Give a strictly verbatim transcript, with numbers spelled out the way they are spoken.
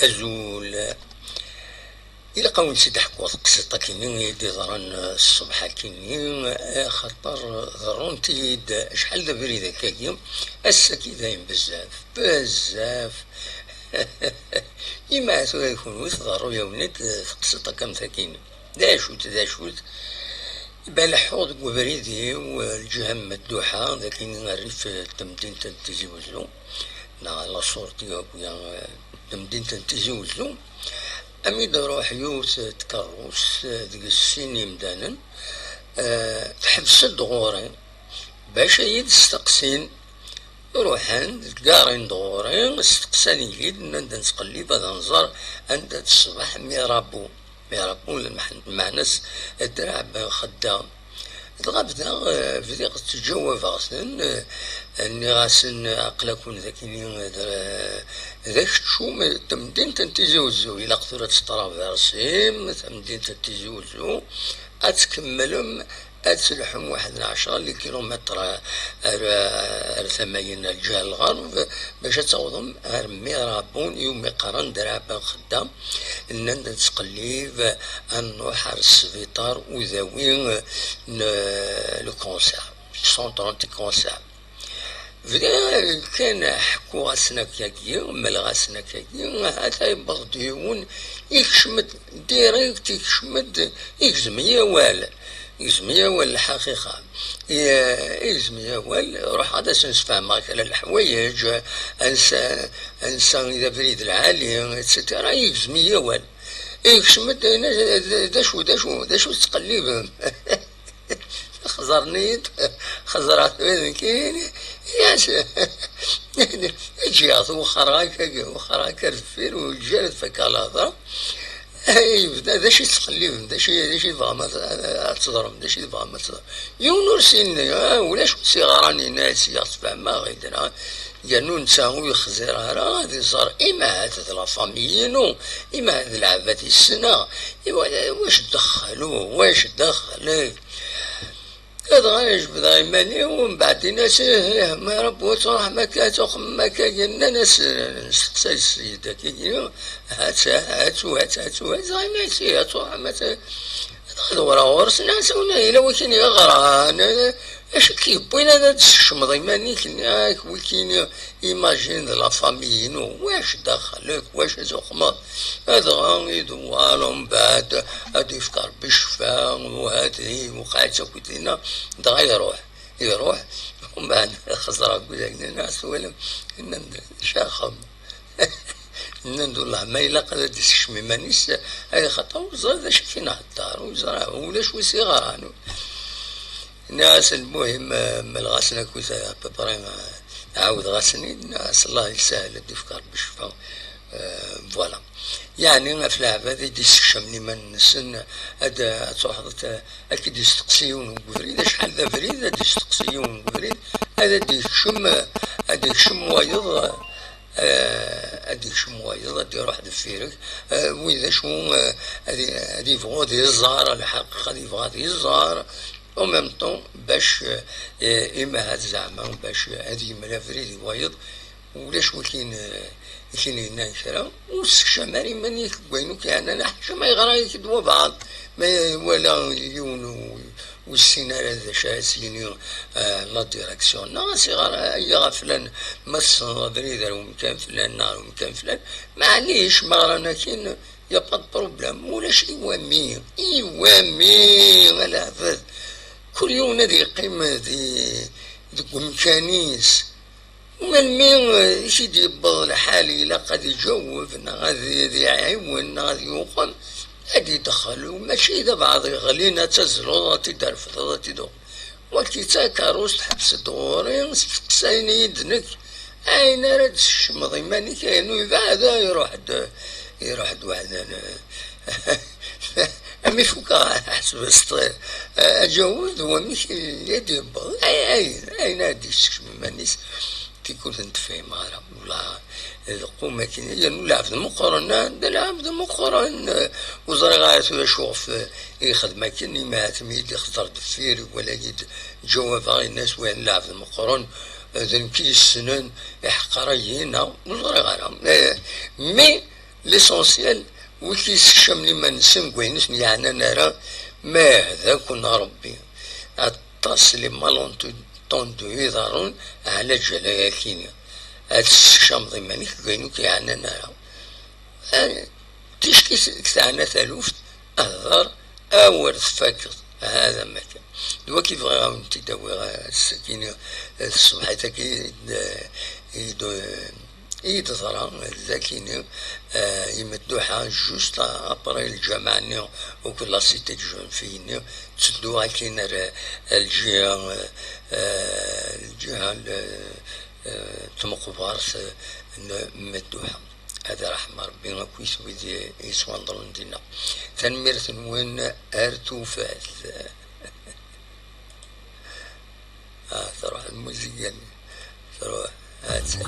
Azul. Ilaq-awen-tt-id-ḥkuɣ teqsiṭ akkenni i d-iḍran ṣṣbeḥ akkenni, axaṭer ḍerrunt-iyi-d acḥal d abrid akkagi, ass-agi dayen bezzaf, bezzaf. Ima tura i kunwi tḍerru-yawen-id teqsiṭ akka am takini. D acu-tt, d acu-tt? Iba leḥḥuɣ deg ubrid-iw, lǧiha n Madduḥa, d akini rrif n temdint n Tizi Wezzu, neɣ la sortie akya n temdint n Tizi Wezzu, ami d-ruḥ yiwet tkerrust deg sin imdanen, eh, teḥbes-d ɣur-i bac ad yi-d-steqsin. Ruḥen-d, ggarin-d ɣur-i, steqsan-iyi-d, nnan-d ad nettqellib ad nẓer anda-t ṣṣbeḥ Mirabeau. Mirabeau, lmeḥ-, lmeɛna-s ddreɛ ben xedda. Dɣa bdiɣ, eh, bdiɣ ttǧawabeɣ-ten, eh, nniɣ-asen aql-aken d akini d, d akeččum, tamdint n Tizi Wezzu, ilaq tura ad tetraversim tamdint n Tizi Wezzu, ad tkemmlem ad telḥum waḥed n ɛecṛa les kilomètres ar, ar tama-yin, ar lǧiha n lɣerb, bac ad tawḍem ar Mirabeau, iwumi qqaren ddreɛ ben xedda. Nnan-d ad nettqellib ad nruḥ ar sbiṭar udawi n le cancer, centre anti-cancer. Bdiɣ kan ḥkuɣ-asen akkagi, mmaleɣ-asen akkagi, hata yewweḍ-d yiwen, ikcem-d direct, ikcem-d, igzem-iyi awal, igzem-iyi awal lḥaqiqa. I-, igzem-iyi awal, ruḥeɣ ad asen-sfehmeɣ kra n leḥwayeǧ, ansa, ansa i d abrid lɛali, et cetera. Igzem-iyi awal. Ikcem-d, yenna, d, d acu, d acu, d acu tettqellibem? Xẓerni-d, xẓreɣ tura nekkini, yas, ǧǧiɣ-t wexxreɣ akka, wexxreɣ akka ar deffir, ur yeǧǧi ara ad fakkeɣ lehḍra. Yebda, d acu i tettqellibem, d acu, d acu i tebɣam ad, ad teẓrem, d acu i tebɣam ad teẓrem? Yiwen ur s-yenni, ah, ulac ur s-yeɣran, yenna-as, "Sliɣ tfehmeɣ, i d-nna." Yernu netta ur yexzir ara ad iẓer, imahat d la famille-inu, imahat d lɛebad i ssneɣ, iwa-, wac dexxel, wac dexxel. Dɣa jebdeɣ iman-iw, mbeɛd in-as, "Ih, ih, ma Rebbi ad truḥem akka, ad tuxmem akka." Nnan-as, nesteqsay s ssyyed akkagi, "Hatu, hatu, hatu, hatu." Dɣa in-as, "Ih, ad truḥem, ad t-," dɣa dewreɣ ɣur-s, nnan-as, "Wina yella wakin yeɣran, acu i k-yewwin ad, ad d-tsekcmeḍ iman-ik?" Nniɣ-ak, "Wikini, imagine d la famille-inu, wac daxel-ik, wac ad tuxmeḍ?" Dɣa idewwer, umbeɛd ad d-yefk Rebbi ccfa, u hati, iwqeɛ-itt akk dinna, dɣa iruḥ, iruḥ, umbeɛd xeẓreɣ deg udaynin, nniɣ-as, "Twalam?" Nnan-d, "Caxem." Nnan-d, "Wellah, ma ilaq ad d-isekcem iman-is, ay xaṭer ur ẓriɣ d acu i k-inhedder, ur ẓriɣ, ulac wi s-iɣran." Nniɣ-as, "Lmuhim, eh, mmleɣ-asen akkit, eh, à peu près, eh, ɛawdeɣ-asen-id, nniɣ-as, Allah yessahel, ad d-ifk Rebbi ccfa." Eh, voilà. Yeɛni ɣef leɛbad i d-issekcamen iman-nsen, ad, ad truḥeḍ ad, ad k-id-isteqsi yiwen deg ubrid, acḥal d abrid, ad d-isteqsi yiwen deg ubrid, ad, ad d-ikcem, ad d-ikcem wayeḍ, eh, ad d-ikcem wayeḍ, ad d-iruḥ deffir-k, eh, wid acu, eh, ad, ad yebɣu ad iẓer, lḥaqiqa ad yebɣu ad iẓer, en même temps, bac, eh, imahat zeɛma, bac ad yemel abrid i wayeḍ, ulac wakin, eh, i k-in-yennan kra, ur ssekcam ara iman-ik deg wayen ur k-yeɛnan, ḥaca ma yeɣra-yak-d wabɛaḍ, ma iwala yiwen ur, ur yessin ara d acu ara s-yini, eh, la direction, neɣ ad s-iɣer, "Ayya a flan, ma tessneḍ abrid ar umkan flan neɣ ar umkan flan, maɛlic, ma ɣran akin, y a pas de problème, ulac iwami, iwami, a leɛbad, kul yiwen ad yeqqim di, deg umkan-is." Melmi, eh, i k-id-yewweḍ lḥal ilaq ad iǧaweb, neɣ ad, ad iɛiwen, neɣ ad yuqem, ad idexxel, mačči d abɛaḍ yeɣlin ad tazzleḍ, ad t-id-refdeḍ, ad t-id-uqem. Wagi d takeṛṛust, ḥbes-d ɣur-i, steqsayen-iyi-d nekk. Ayen ara d-tsekcmeḍ iman-ik, ayen ur yebɛed, iruḥ-d, iruḥ-d weḥd-, Ami fukeɣ, ḥesbet, aǧaweb d wamek i d-yewweḍ. Ay-, ayen, ayen ara d-yessekcem iman-is, tikkelt n tefhim ara. Wala, d qum akken, yernu lɛebd meqqren, d lɛebd meqqren, ur ẓriɣ ara tura acu ɣef i yexdem akken, imi ahat mi i d-ixḍer deffir, iwala-yi-d, ǧawabeɣ, yenna-as, "Wayen lɛebd meqqren, d nekk i yessnen, iḥeqqer-iyi, neɣ ur ẓriɣ ara." Eh, mi L'essentiel, wid yessekcamen iman-nsen deg wayen ur ten-yeɛnan ara, ma yehda-ken Ṛebbi. Aṭas les malentendus i iḍerrun ɛla ǧal-agi-nni. Ad tessekcameḍ iman-ik deg wayen ur k-yeɛnan ara. Eh, ticki s-, k-teɛna taluft, hder, awer tfakeḍ. Hada ma kan. D wagi bɣiɣ ad wen-t-id-awiɣ, eh, ass-agi-nni, eh, tṣebḥit-agi, eh, i d-, i d-teḍra, eh, d akini, eh, i Medduḥa, juste après lǧameɛ-nni, akked la cité de jeunes filles-nni, ttedduɣ akkin ar, ar lǧiha, eh, eh, lǧiha, eh, eh, tmeqbert, eh, n Medduḥa. Ad iraḥem Ṛebbi akkit wid i, i yettwanḍren dinna. Tanemmirt-nwen, ar tufat. Ah, truḥ lmuziga-nni. Truḥ. Atta.